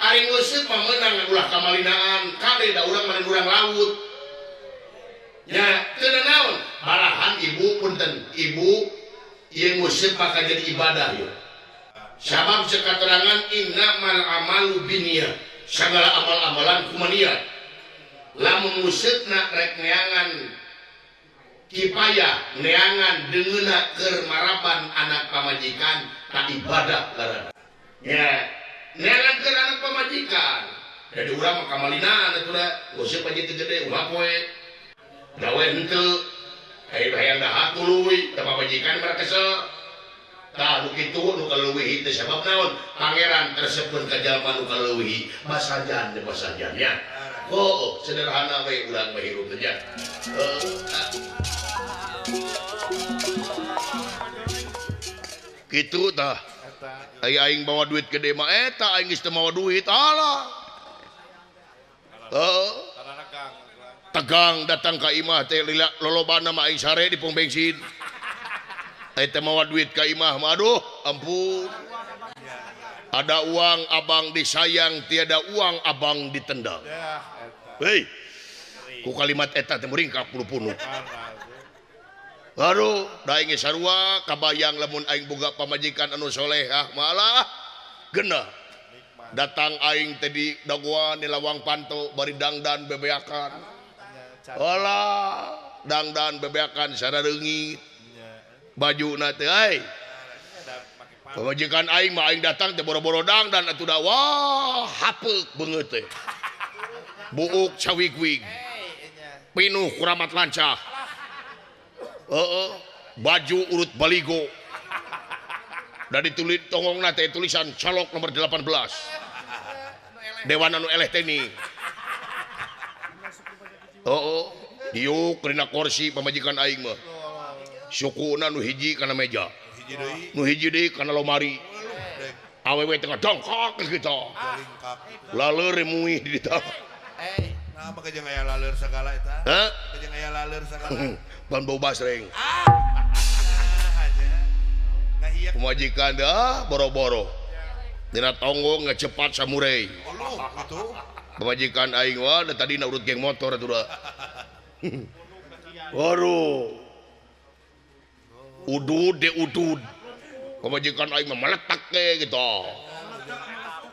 Ari nguseup mah meunang ulah kamalinaan, kade da urang mah urang laut. Nya, teu naon? Malahan ibu punten, ibu ieu nguseup maka jadi ibadah ieu. Sabab sekaterangan innamal amalu binniyat. Sagala amal-amalan kumaha niat. Lamun nguseupna rek neangan kipayah, neangan deungeuna keur maraban anak pamajikan, tak ibadah ngaranna. Nya, neangan keur anak pamajikan. Jadi urang mah kamalinaan atuh da, nguseup aja teu gede ulah poe. Gawe henteu. Hayang hayang dahar tuluy, teu pamajikan mah kesel. Tah nu kitu nu kaleuwihi teh sabab naon? Pangeran tersebut ka jalma nu kaleuwihi, basajan teh basajan nya. Oh, sederhana we urang mah hirup teh nya. Kitu tah. Ai aing bawa duit gede mah eta aing geus teu mawa duit. Alah. Heeh. Tegang datang ka imah teh lila lolobana mah aing sare di pom bensin. Eta mawa duit ka imah mah aduh ampun. Ada uang abang disayang, tiada uang abang ditendang. Hei, ku kalimat eta teh muringkak bulu punuk. Aduh, da aing sarua kabayang lamun aing boga pamajikan anu solehah malah genah. Datang aing teh di dagoan di lawang panto bari dangdan bebeakan. Alah, dangdan bebeakan sarareungit. Bajuna teh ai. Pamajikan aing mah aing datang teh boro-boro dangdan atuh da wah hapeuk beungeut teh. Buuk cawig-wig. Pinuh kuramat lancah. Heeh, baju urut baligo. Da ditulis tongongna teh tulisan colok nomor 18. Dewan anu eleh teh ni. Heeh, diuk dina kursi pamajikan aing mah. Sukuna nu hiji kana meja. Nu hiji deui kana lomari. Awewe teh dongkok gitu. Laleur muih di ditu. Nah, make jeung aya laleur sagala eta. Hah? Jeung aya laleur sagala. Ban bau basreng. Ah, aja. Ngahiak. Pamajikan dah boro-boro. Dina tonggong ngecepat samurai. Uluh gitu. Pamajikan aing wah da tadi na urut geng motor atuh da. Waduh. Udud de udud. Pamajikan aing mah meletak ke gitu.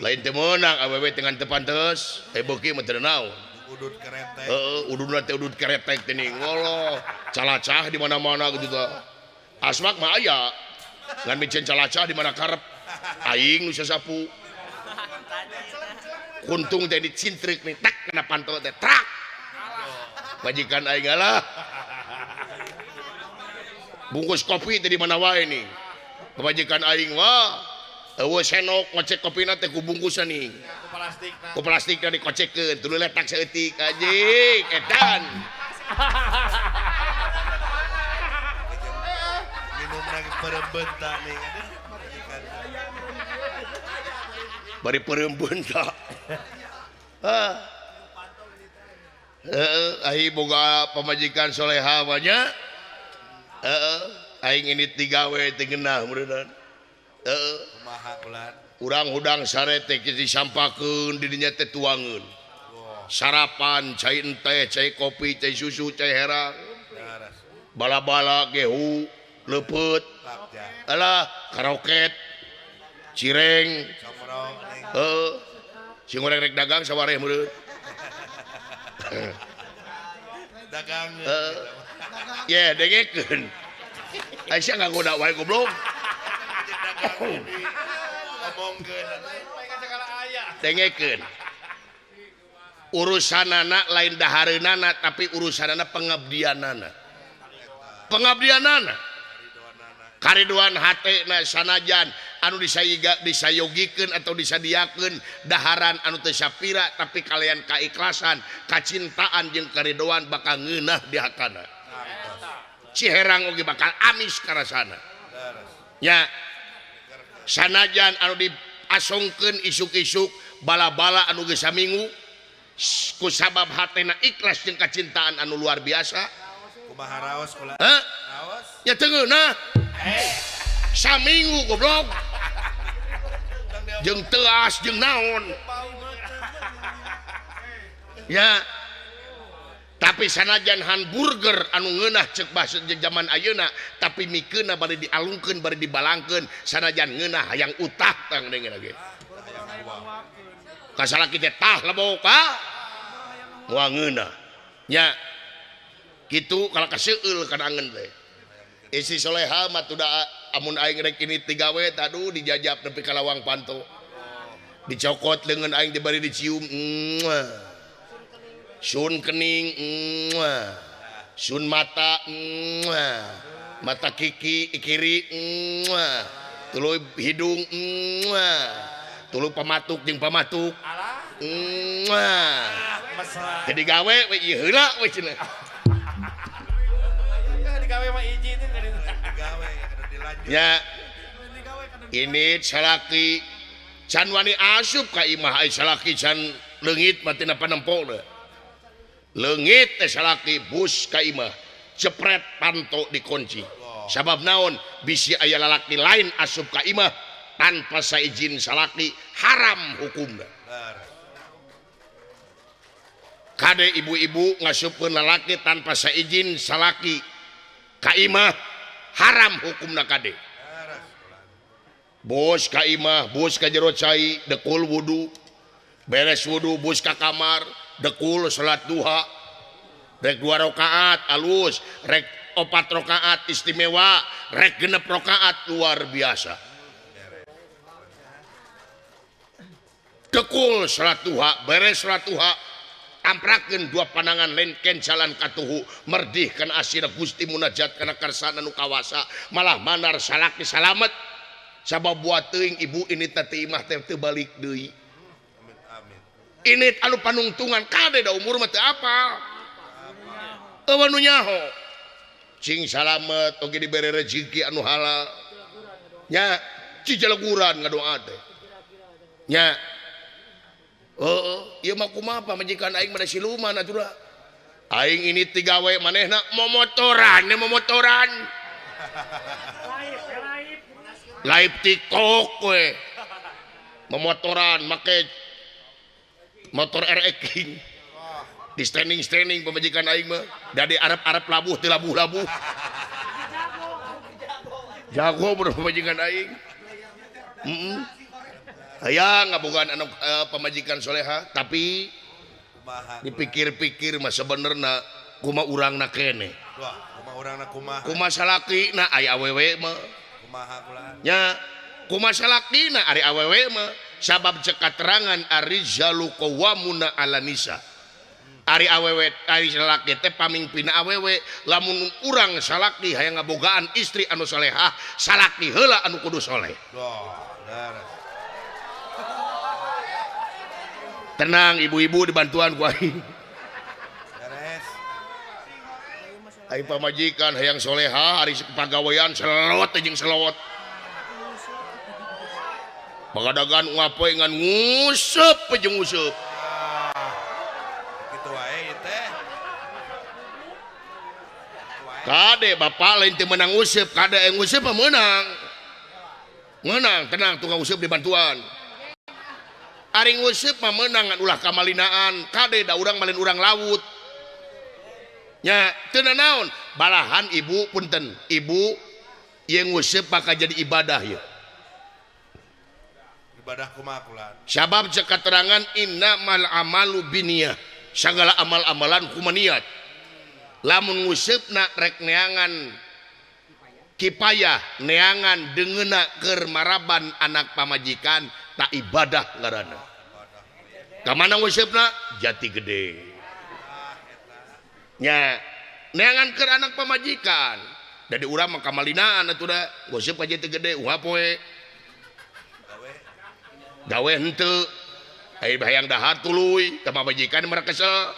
Lain teu meunang awewe teh ngan teu pantes, eh beuki mah teu naon. Udud keretek. Heeh, ududna teh udud keretek teh ning. Woloh, calacah di mana-mana gitu tah. Asmak mah aya. Ngan miceun calacah di mana karep. Aing nu sasapu. Kuntung teh dicintrik nih, tak kena pantol teh, trak. Majikan aing alah. Bungkus kopi teh di mana wae nih. Pamajikan aing wah, eueuh senok ngocek kopina teh ku bungkusan nih. Ku plastikna. Ku plastikna dikocekeun, tuluy letak saeutik anjing, edan. Minum lagi peureum tah nih. Bari peureum tah. Hah. Heeh, ai boga pamajikan soleha mah nya. Heeh, aing ini digawe teu ngeunah meureunana. Heeh. Kumaha ulan? Urang hudang sare teh disampakeun di dinya teh tuangeun. Sarapan cai teh, cai kopi, cai susu, cai herang. Bala-bala gehu, leupeut. Alah, karoket, cireng. Heeh. Sing goreng rek dagang sawareh meureun. Dagang. Heeh. Ye, dengekeun. Aisyah ngagoda wae goblok. Ngomongkeun. Dengekeun. Urusanana lain dahareunana tapi urusanana pengabdianana. Pengabdianana. Kariduan hatena sanajan anu disayogikeun atau disadiakeun daharan anu teu sapira tapi kalian kaikhlasan, kacintaan jeung karidoan bakal ngeunah di hatana. Ciherang oge bakal amis karasana. Nya sanajan anu diasongkeun isuk-isuk bala-bala anu geus saminggu ku sabab hatena ikhlas jeung kacintaan anu luar biasa. Kumaha raos kula? Hah? Raos? Ya teu ngeunah. Saminggu goblok. Jeung teuas jeung naon. Ya, tapi sanajan hamburger anu ngeunah cek bahasa zaman ayeuna, tapi mikeunna bari dialungkeun, bari dibalangkeun, sanajan ngeunah hayang utah tang deungeun ge. Kasalaki teh tah lebok ka moal ngeunah. Nya kitu kalau kaseueul kana angen teh. Istri soleha mah tuh amun aing rek ini tigawe, aduh, dijajab nepi ka lawang panto. Dicokot leungeun aing, dibari dicium. Muah. Sun kening, muah. Sun mata, muah. Mata kiki kiri, muah. Tuluy hidung, muah. Tuluy pamatuk jeung pamatuk. Muah. Mesra. Jadi gawe we ieu heula we cenah. Digawe mah hiji itu. Gawe kada dilanjut. Ya, ini salaki can wani asup ka imah ai salaki can leungit mah tina panempo. Leungit teh salaki bus ka imah, cepret panto dikunci. Sabab naon? Bisi aya lalaki lain asup ka imah tanpa saizin salaki, haram hukumna. Kade ibu-ibu, ngasupkeun lalaki tanpa saizin salaki ka imah haram hukumna, kade. Bos ka imah, bos ka jero cai, dekul wudu, beres wudu bus ka kamar, dekul salat duha, rek dua rakaat alus, rek opat rakaat istimewa, rek genep rakaat luar biasa. Dekul salat duha, beres salat duha amprakeun dua panangan lengken jalan katuhu, merdih kana asina Gusti, munajat kana karsana nu kawasa, malah manar salaki salamet. Sabab buat teuing ibu, ini teh teu imah teh teu balik deui. Amin, amin. Ini anu panungtungan, kade, da umur mah teu apal, euweuh nu nyaho. Cing salamet oge, dibere rezeki anu halal nya, cijaleguran ngadoa teh nya. Heeh, ieu mah kumaha pamajikan aing mah da siluman atuh da. Aing ini tigawe, manehna momotoran, momotoran. Live TikTok we. Momotoran make motor RX King. Di standing standing pamajikan aing mah. Dari Arab-Arab labuh teu labuh-labuh. Jago bro pamajikan aing. Hayang ngabogaan anu pamajikan soleha, tapi Kumaha? Dipikir-pikir mah sebenarnya kumaha urangna keneh. Wah, kumaha urangna, kumaha? Kumaha salakina aya awewe mah. Kumaha kula? Nya, kumaha salakina ari awewe mah, sabab cek katerangan ar-rijalu qawwamuna 'ala nisa. Ari awewe, ari salaki teh pamingpina awewe. Lamun urang salaki hayang ngabogaan istri anu solehah, salaki heula anu kudu soleh. Wah, leres. Tenang ibu-ibu, dibantuan ku aing. Beres. Aing pamajikan hayang soleha, ari pagawean selot jeung selot. Pagadagan ngapoe ngan nguseup jeung nguseup. Kitu wae ieu teh. Kitu wae. Kade bapak, lain teu meunang nguseup, kade yang nguseup mah meunang. Meunang, tenang, tukang nguseup dibantuan. Ari nguseup mah meunang ngan ulah kamalinaan, kade da urang malin urang laut. Nya, teu nanaon, balahan ibu punten, ibu ieu nguseup bakal jadi ibadah ieu. Ibadah kumaha kula? Sabab cek katerangan innamal amalu binniyah. Segala amal-amalan kumaha niat. Lamun nguseupna rek neangan kipayah, neangan deungeuna keur maraban anak pamajikan, tak ibadah ngaranna. Ka mana nguseupna? Jati Gede. Nya, neangan keur anak pamajikan. Dari urang mah kamalinaan atuh da, nguseup ka Jati Gede ulah poe. Gawe. Gawe henteu. Ai hayang dahar tuluy, ka pamajikan mereka kesel.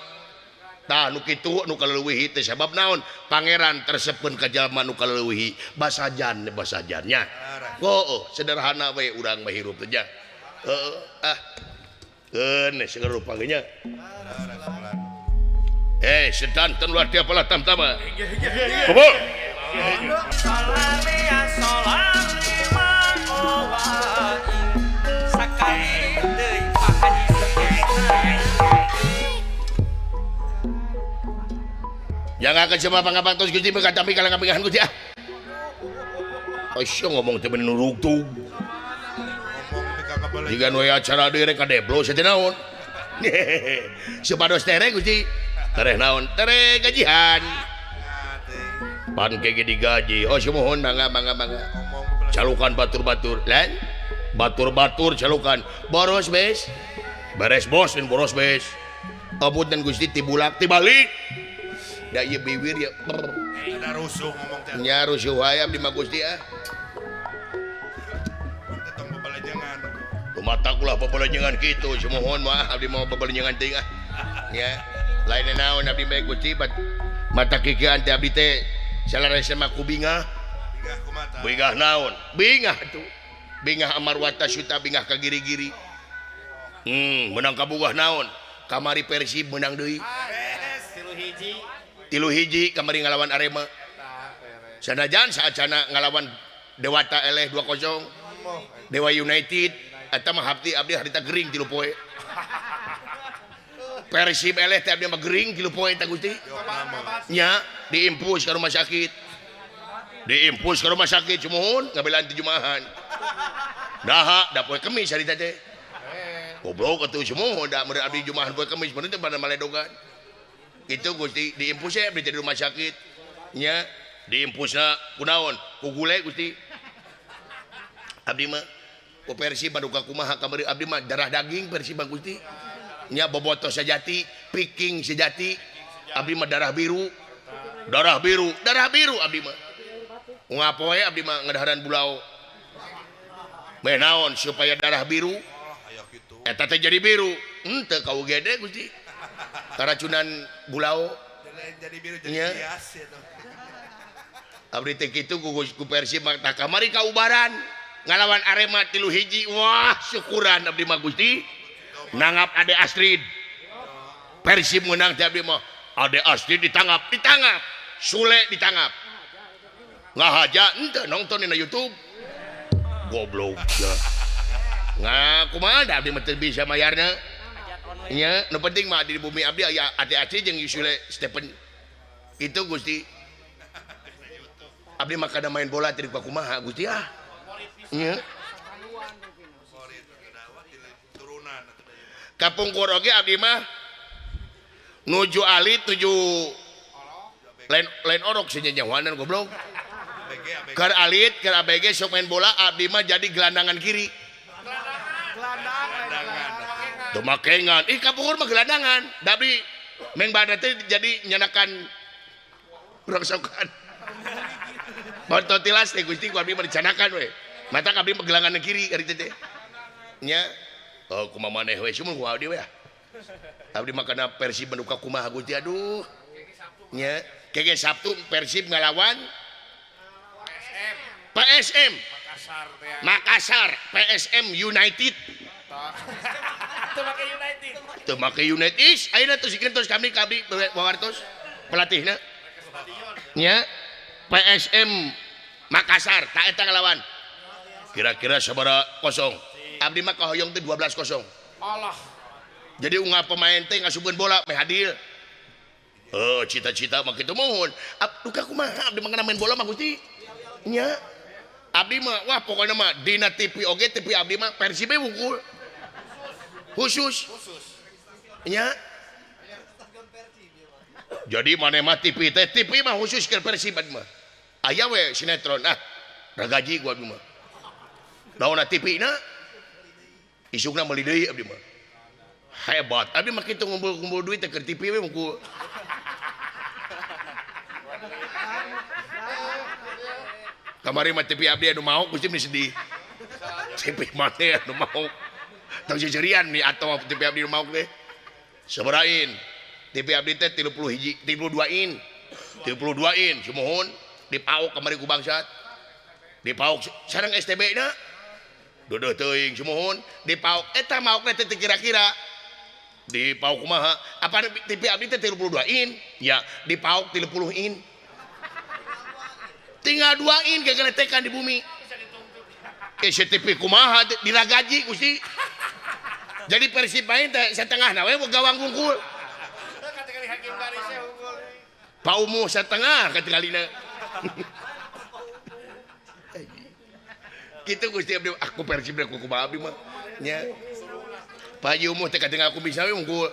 Tah nu kitu nu kaleuwihi teh, sabab naon? Pangeran tersepkeun ka jalma nu kaleuwihi, basajan basajannya. Leres. Oh, sederhana we urang mah hirup teh nya. Heeh, ah. Keun segala rupa ge nya. Leres kula. Eh, sedanten luar dia pola tamtama. Kumpul. Salamea salam lima sakali deui Pak Haji. Jangan akan semua pangabaktos Gusti katampi kalangan Gusti ah. Asyik ngomong teh nurugtug. Jika nu aya acara deui rek kadeblo sia teh naon. Supados tereh Gusti. Tereh naon? Tereh gajihan. Pan ke ge digaji. Oh sumuhun mangga mangga mangga. Calukan batur-batur. Lain batur-batur calukan. Boros bes. Beres bos dan boros bes. Apunten Gusti tibulak tibalik. Da ieu biwir ya. Ada rusuh ngomong teh. Nya rusuh wae abdi mah Gusti ah. Tong babalajengan. Mata ulah babalajengan kitu, sumuhun mah abdi mah babalajengan teuing ah. Nya, lain naon abdi mah Gusti mata kikian teh abdi teh salaresa mah ku bingah. Bingah kumaha? Bingah naon? Bingah tuh. Bingah amarwata suta bingah ka giri-giri. Menang kabugah naon? Kamari Persib menang deui. 3-1 kamari ngalawan Arema. Sanajan saacana ngalawan Dewata eleh 2-0. Dewa United eta mah abdi abdi harita gering 3 poe. Persib eleh teh abdi mah gering 3 poe teh Gusti. Nya diimpus ka rumah sakit. Diimpus ka rumah sakit sumuhun ngabelaan ti Jumahan. Daha da poe Kemis harita teh. Goblok atuh sumuhun da meureun abdi Jumahan poe Kemis meureun teh pada maledogan. Itu Gusti diimpus ya abdi di rumah sakit. Nya diimpusna kunaon? Ku gule Gusti. Abdi mah ku Persib baduka kumaha kamari abdi mah darah daging Persib mah Gusti. Nya bobotoh sejati, Viking sejati. Abdi mah darah biru. Darah biru, darah biru abdi mah. Ngapoe abdi mah ngadaharan bulao. Meh naon supaya darah biru? Eta teh jadi biru. Henteu ka UGD Gusti. Karacunan bulao jadi biru jadi bias itu. Abdi teh kitu ku Persib mah tah kamari kaubaran ngalawan Arema 3-1. Wah, syukuran abdi mah Gusti. Nanggap Ade Astrid. Persib menang teh abdi mah. Ade Astrid ditangkap, ditangkap. Sule ditangkap. Ngahaja henteu nonton dina YouTube. Goblok. Nga kumaha da abdi mah teu bisa mayarna. Nya, nu penting mah di bumi abdi aya Ade Astrid jeung Yusule Stephen. Itu Gusti. Abdi mah kada main bola teu kumaha Gusti ah. Nya. Kapungkur oge abdi mah nuju alit nuju lain lain orok sih nyawanan goblok. Keur alit keur ABG sok main bola abdi mah jadi gelandangan kiri. Tumakengan, ih kapungkur mah gelandangan. Tapi meng badan teh jadi nyanakan rongsokan. Bonto tilas teh Gusti ku abdi mah dicanakan we. Mata abdi mah gelandangan kiri ari teh. Nya, oh kumaha maneh we sumul ku abdi we. Abdi mah kana Persib menduka kumaha Gusti aduh. Nya, kege Sabtu Persib ngalawan PSM. Makassar PSM United. Teu make United. Is ayeuna tos tos kami kami wawartos pelatihna. Nya PSM Makassar tak eta ngalawan. Kira-kira sabaraha kosong. Abdi mah kahoyong teh 12-0. Allah. Jadi unggal pemain teh ngasupkeun bola meh adil. Oh, cita-cita mah kitu muhun. Duka kumaha abdi mah main bola mah Gusti. Nya. Abdi mah wah pokoknya mah dina TV oge TV abdi mah Persib wungkul. Khusus. Nya. Jadi maneh mah TV teh TV mah khusus keur Persib mah. Aya we sinetron ah. Ragaji gua abdi mah. Naonna TV na? Isukna meuli deui abdi mah. Hebat. Abdi mah kitu ngumpul-ngumpul duit teh keur TV we wungkul. Kamari mah TV abdi anu maok Gusti meni sedih. TV maneh anu maok. Tong seuseurian nih atau TV abdi nu maok teh. Sabaraha in? TV abdi teh 31 32 in. 32 in sumuhun dipaok kamari ku bangsat. Dipaok sareng STB na. Deudeut teuing sumuhun dipaok eta maokna teh teu kira-kira. Dipaok kumaha? Apa TV abdi teh 32 in? Ya, dipaok 30 in. Tinggal 2 in kegeletekan di bumi. SCTV kumaha diragaji Gusti. Jadi Persib main teh satengahna we gawang wungkul. Paumu satengah katingalina. Kitu Gusti abdi aku Persib ku kumaha abdi mah nya. Pak Haji Umuh teh katingal aku bisa we unggul.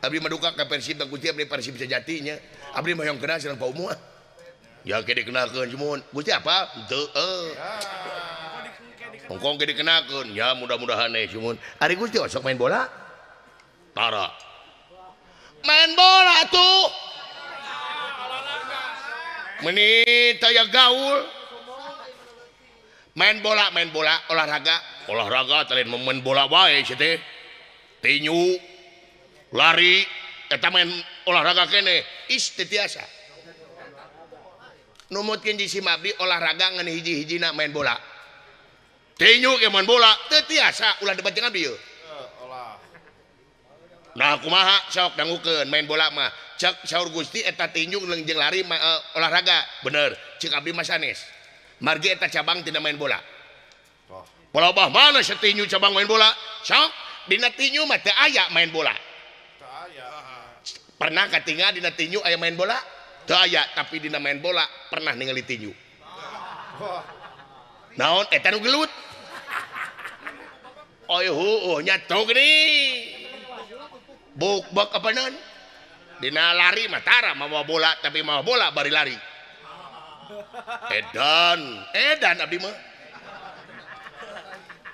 Abdi mah duka ka Persib da Gusti abdi Persib sejati nya. Abdi mah hoyong kenal sareng Pak Umuh. Ya ke dikenalkeun sumuhun. Gusti apa? Henteu eueuh. Hongkong ke dikenakeun. Ya mudah-mudahan we sumuhun. Ari Gusti osok main bola? Tara. Main bola tuh. Meni taya gaul. Main bola, olahraga. Olahraga teh lain main bola wae sia teh. Tinju, lari, eta main olahraga keneh. Is teu tiasa. Numutkeun di si abdi olahraga ngan hiji-hijina main bola. Tinju ge main bola teu tiasa ulah debat jeung abdi ieu. Nah kumaha sok dangukeun main bola mah. Cek saur Gusti eta tinju jeung lari mah olahraga. Bener, cek abdi mah sanes. Margi eta cabang tina main bola. Palabah mana satinju cabang main bola? Sok dina tinju mah teu aya main bola. Teu aya. Pernah katingal dina tinju aya main bola? Teu aya, tapi dina main bola pernah ningali tinju. Naon eta nu gelut? Oy heueuh nya teu geuning. Buk-buk apa naon? Dina lari mah tara mawa bola tapi mawa bola bari lari. Edan, edan abdi mah.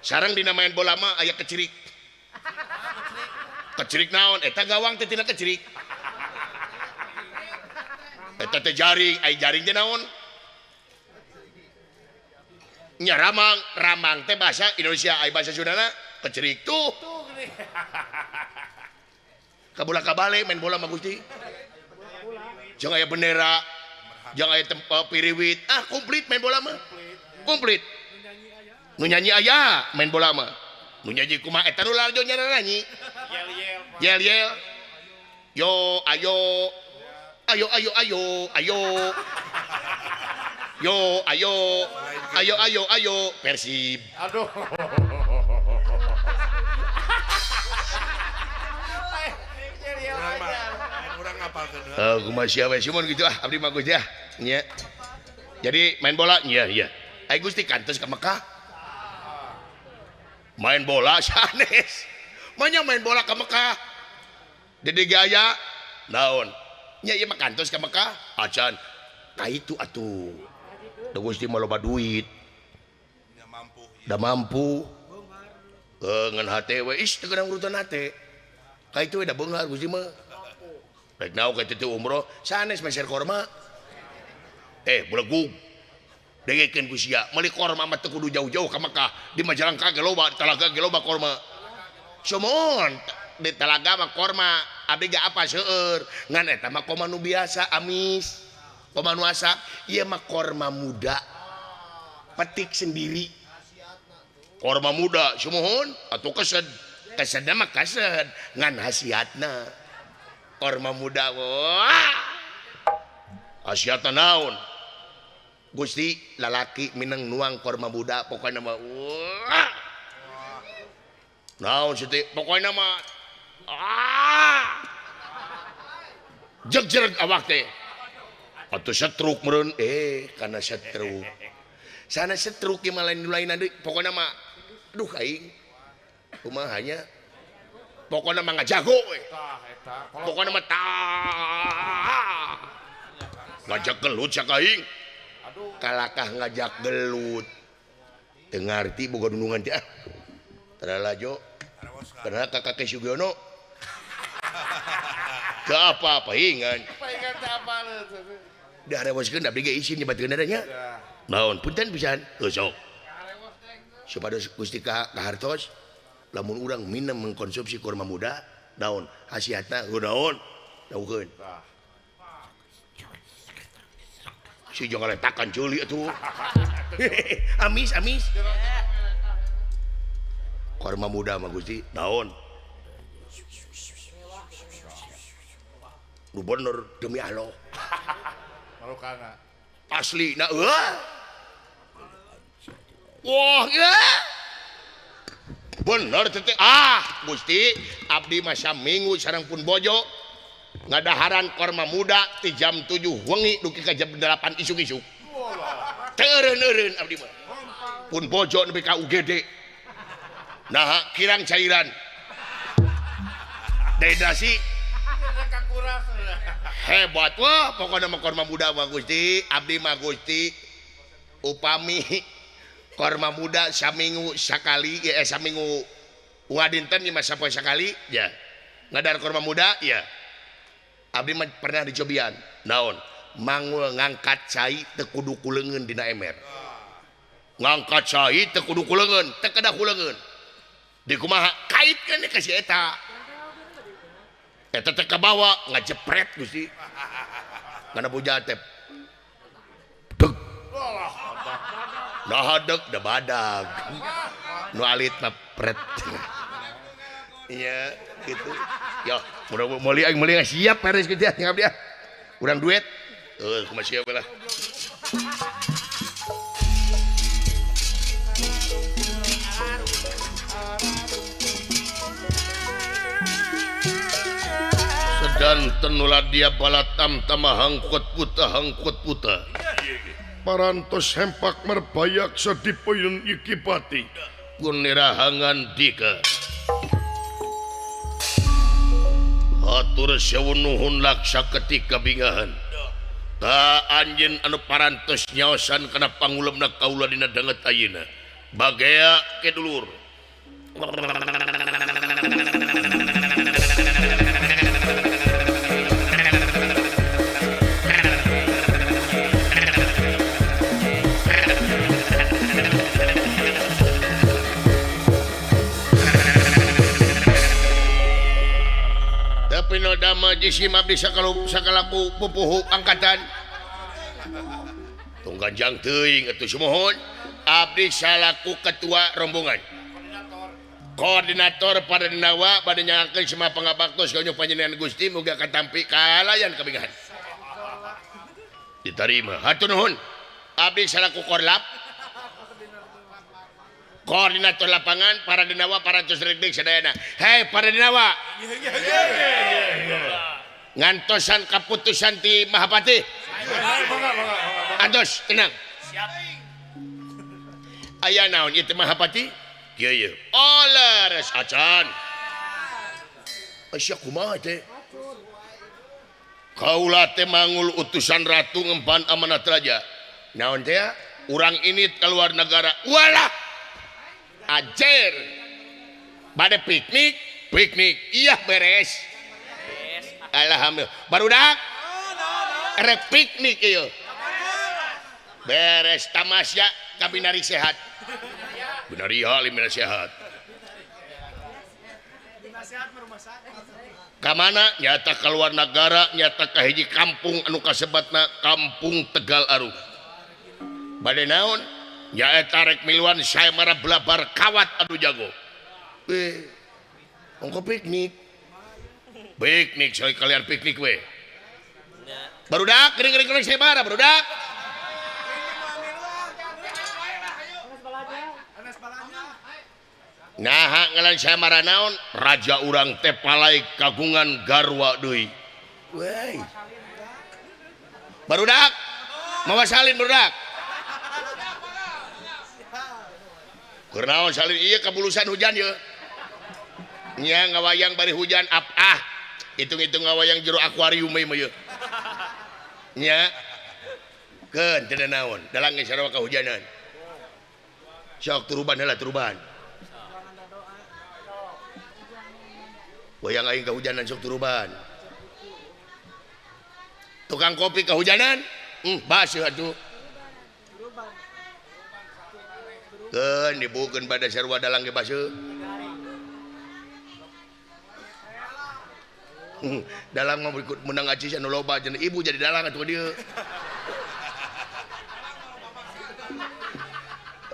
Sareng dina main bola mah aya kecirik. Kecirik naon? Eta gawang teh tina kecirik. Eta teh jaring, ai jaring teh naon? Nya ramang, ramang teh bahasa Indonesia, ai bahasa Sundana kecirik tuh. Kabula kabale main bola mah Gusti. Jeung aya bendera, jeung aya tempat piriwit, ah komplit main bola mah. Komplit. Nu nyanyi aya main bola mah. Nu nyanyi kumaha eta nu lalajo nyanyi. Yel-yel. Yel-yel. Yo ayo. Ayo ayo ayo ayo. Yo ayo. Ayo ayo ayo Persib. Aduh. Urang ngapalkeun. Heuh kumaha sia we sumuhun kitu ah abdi mah Gusti ah. Nya. Jadi main bola nya iya. Ai Gusti kantos ka Mekah. Main bola sanes. Manya main bola ka Mekah. Dede gaya naon? Nya ieu mah kantos ka Mekah acan. Ka itu atuh. Da Gusti mah loba duit. Nya mampu. Da mampu. Ngan hate we is teu geunang urutan hate. Ka itu we da beunghar Gusti mah. Rek naon ka teu umroh sanes meser korma. Belegug. Dengekeun ku sia, meuli korma mah teu kudu jauh-jauh ka Mekah. Di Majalengka ge loba, di Talaga ge loba korma. Sumuhun di Talaga mah korma, abdi ge apa seueur. Ngan eta mah korma nu biasa amis. Korma nu asak, ieu mah korma muda. Petik sendiri. Korma muda sumuhun atuh kesed. Kesedna mah kesed, ngan hasiatna. Korma muda wah. Hasiatna naon? Gusti lalaki mineng nuang korma muda pokokna mah wah. Naon sih teh pokokna mah ah. Jegjereg awak teh. Atuh setruk meureun kana setruk. Sana setruk ieu mah lain lain deui pokokna mah aduh aing. Kumaha nya? Pokokna mah ngajago we. Tah eta. Pokokna mah tah. Ngajak gelut sia ka aing. Kalakah ngajak gelut. Teu ngarti boga dunungan teh ah. Tara lajo. Karena ka Kakek Sugiono. Teu apa-apa ingan. Paingan teh apa Da rewoskeun abdi ge isin nyebatkeun nya. Naon punten pisan. Heuh sok. Supados Gusti ka kahartos lamun urang minum mengkonsumsi kurma muda naon hasiatna heuh naon daukeun. Si jangan letakan ceuli atuh. Amis amis. Korma muda mah Gusti naon? Nu bener demi Allah. Marukana. Asli na eueuh. Wah, ya. Bener teh ah Gusti, abdi mah saminggu sareng pun bojo. Ngadaharan korma muda ti jam 7 wengi dugi ka jam 8 isuk-isuk. Teu eureun-eureun abdi mah. Pun bojo nepi ka UGD. Nah, kirang cairan. Dehidrasi. Hebat wah pokona mah korma muda mah Gusti, abdi mah Gusti. Upami korma muda saminggu sakali ya saminggu wadinten ieu mah sapoe sakali ya. Ngadar korma muda ya. Abdi mah pernah dicobian. Naon? Mangul ngangkat cai teu kudu ku leungeun dina ember. Ngangkat cai teu kudu ku leungeun, teu kedah ku leungeun. Di kumaha? Kaitkeun ka si eta. Eta teh kabawa ngajepret Gusti. Kana bujal teh. Deg. Nah deg da badag. Nu alit mah pret. Iya, gitu. Ya, mudah meuli aing meuli siap beres kitu ya abdi ah. Urang duet. Heuh, kumaha siap lah. Sedanten nula dia balatam tama hangkot puta hangkot puta. Parantos hempak merbayak sedipuyun iki pati. Kunirahangan dika. Atur sewu nuhun laksa ketika bingahan. Ta anjeun anu parantos nyaosan kana pangulemna kaula dina danget ayeuna. Bagea ke dulur. Tapi no dama jisim abdi sakalaku pupuhu angkatan. Tong ganjang teuing atuh sumuhun. Abdi salaku ketua rombongan. Koordinator pada denawa bade nyangakeun semua pangabaktos ka panjenengan Gusti muga katampi kalayan kabingahan. Diterima. Hatur nuhun. Abdi salaku korlap. Koordinator lapangan para denawa para tusrikdik sadayana. Hei para denawa. Ngantosan kaputusan ti Mahapati. Antos tenang. Aya naon ieu teh Mahapati? Kieu ieu. Oh leres acan. Aya kumaha teh? Kaula teh mangul utusan ratu ngempan amanat raja. Naon teh? Urang ini keluar negara. Walah. Ajer bade piknik piknik iya beres alhamdulillah barudak rek piknik ieu beres tamasya kabinari sehat binari halim sehat ka mana nyata keluar negara nyata ka hiji kampung anu kasebatna Kampung Tegal Arum bade naon nyaeta rek miluan saya marah belabar kawat anu jago. Ongko piknik. Piknik soal kalian piknik we. Barudak kering-kering saya marah barudak. Nah, ngalan saya marah naon? Raja urang teh palai kagungan garwa deui. Weh. Barudak. Mawa salin barudak. Kunaon salin ieu kabulusan hujan ye. Nya ngawayang bari hujan ap ah. Hitung-hitung ngawayang jero akuarium ieu mah ye. Nya. Keun teu naon, dalang geus sarua kahujanan. Sok turuban heula turuban. Wayang aing kahujanan sok turuban. Tukang kopi kahujanan? Baseuh atuh. Keun dibukeun pada sarua dalang ge baseuh. Dalang mah ikut menang acis anu loba cenah ibu jadi dalang atuh dieu.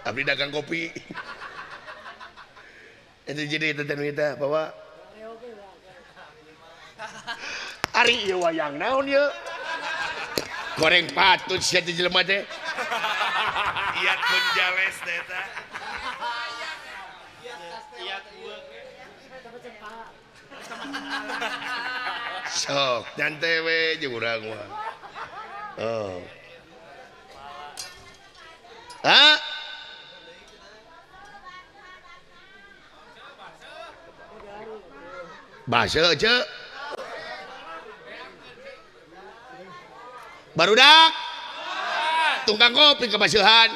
Abdi dagang kopi. Itu jadi itu kita bahwa ari ieu wayang naon ieu? Goreng patut sia teh jelema teh. Iat Gonjales teh eta. Sok nyantai we jeung urang mah. Oh. Hah? Bahasa aja. Barudak. Tukang kopi kebasuhan.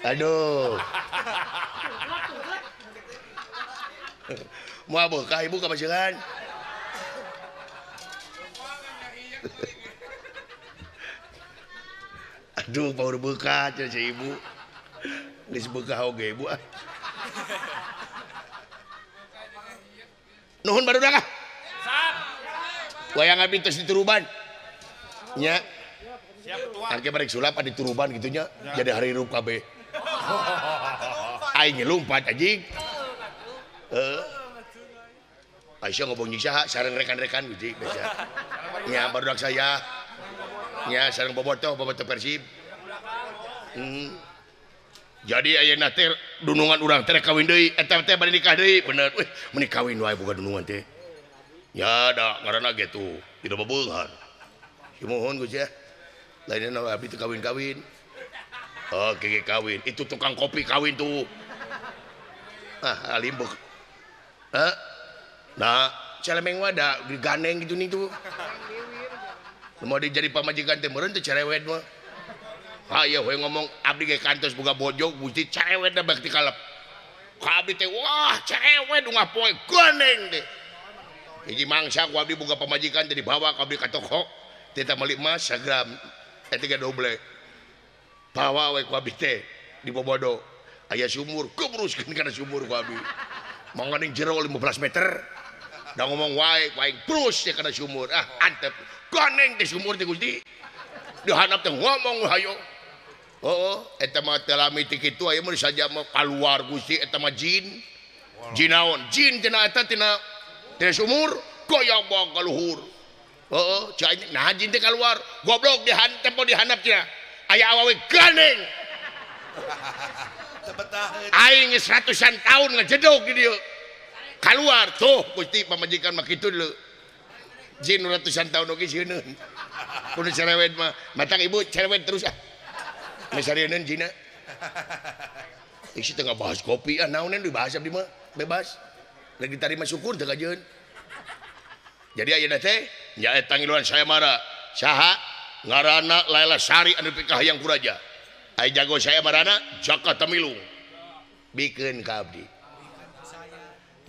Aduh. Mau bekah ibu kebasuhan. Aduh, power bekah cenah si ibu. Geus bekah oge ibu ah. Nuhun barudak ah. Wayang abdi tos dituruban. Nya. Siap ketua. Engke barek sulap adi turuban kitu nya, jadi hari hirup kabeh. Aing lompat anjing. Heeh. Aisyah ngomong jeung saha sareng rekan-rekan gusti biasa. Nya barudak saya. Nya sareng bobotoh, bobotoh Persib. Jadi ayeuna teh dunungan urang teh kawin deui, eta teh bade nikah deui, bener. Wih, meuni kawin wae boga dunungan teh. Ya da ngaranna ge tuh, tidak bebeunghar. Sumuhun Gusti ya. Lainna abdi teh kawin-kawin. Oh, gege kawin. Itu tukang kopi kawin tuh. Ah, alim bek. Hah? Nah, celemeng wadah digandeng gitu nih tuh. Mau dijadi pamajikan teh meureun teh cerewet mah. Hayo we ngomong abdi ge kantos boga bojo Gusti cerewet da bakti kalep. Ka abdi teh wah cerewet ungah poe gandeng teh. Hiji mangsa ku abdi boga pamajikan teh dibawa ku abdi ka toko teh teh meuli emas sagram eta ge doble. Bawa we ku abdi teh di bobodo. Aya sumur gebruskeun kana sumur ku abdi. Manganing jero 15 meter. Da ngomong wae ku aing brus teh kana sumur. Ah antep. Gandeng teh sumur teh Gusti. Dihanap teh ngomong hayo. Oh, eta mah teu lami ti kitu aya mun saja mah kaluar Gusti eta mah jin. Jin naon? Jin tina eta tina sumur goyang bang ka luhur. Heeh, cai nah jin teh kaluar. Goblok dihantep dihanap cenah. Aya awewe gandeng. Aing geus ratusan tahun ngejedog di dieu. Kaluar tuh Gusti pamajikan mah kitu deuleu. Jin ratusan tahun oge sieun. Kudu cerewet mah. Matang ibu cerewet terus ah. Mesarieun jina. Isi teh ngabahas kopi ah naonan dibahas abdi mah bebas. Lagi diterima syukur teh kajeun. Jadi ayeuna teh nyaeta ngiluan saya mara. Saha ngaranna Laila Sari anu pikahayang ku raja. Ai jago saya marana Jaka Temilung. Bikeun ka abdi.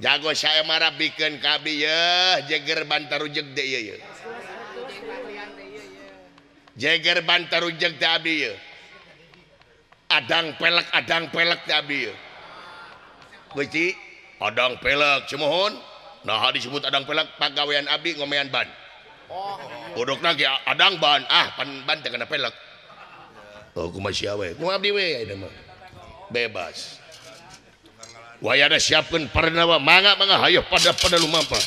Jago saya mara bikeun ka abdi yeuh jeger bantarujeg teh ieu yeuh. Jeger bantarujeg teh abdi yeuh. Adang pelek teh abdi yeuh. Gusti, adang pelek sumuhun. Nah disebut adang pelek pagawean abdi ngomean ban. Bodokna ge adang ban, ah pan ban teh kana pelek. Oh kumaha sia we? Kumaha abdi we ayeuna mah. Bebas. Wayana siapkeun parnawa mangga mangga hayoh pada pada lumampah.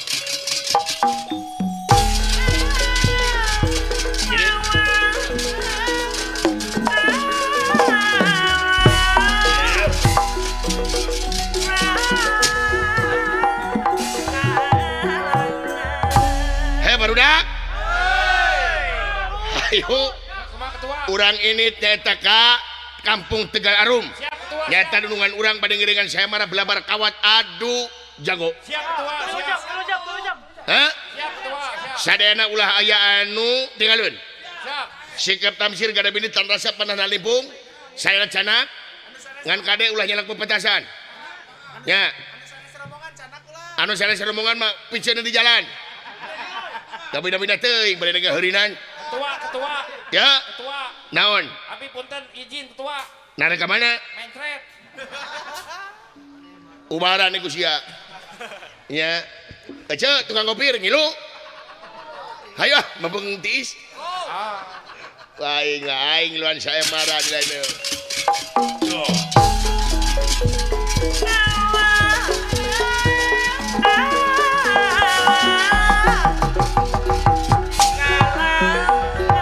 Hei barudak. Ayo. Urang ini teh ka Kampung Tegal Arum. Nyata dunungan urang pada ngiringan saya marah belabar kawat adu jago. Siap ketua. Siap. Hah? Siap ketua. Siap. Sadayana ulah aya anu tinggalun. Siap. Sikap tamsir gada bini tan rasa panah nalimpung. Saya canak ngan kade ulah nyalak pepetasan. Ya. Anu sanes rombongan mah piceun di jalan. Tapi-tapi teuing bade ngaheurinan. Ketua, ketua. Ya. Ketua. Naon? Abi punten izin ketua. Nare ka mana? Mencret. Ubaran iku sia. Nya. Ece tukang kopi ngilu. Hayo ah mabeng tiis. Aing aing luan saya marah di lain.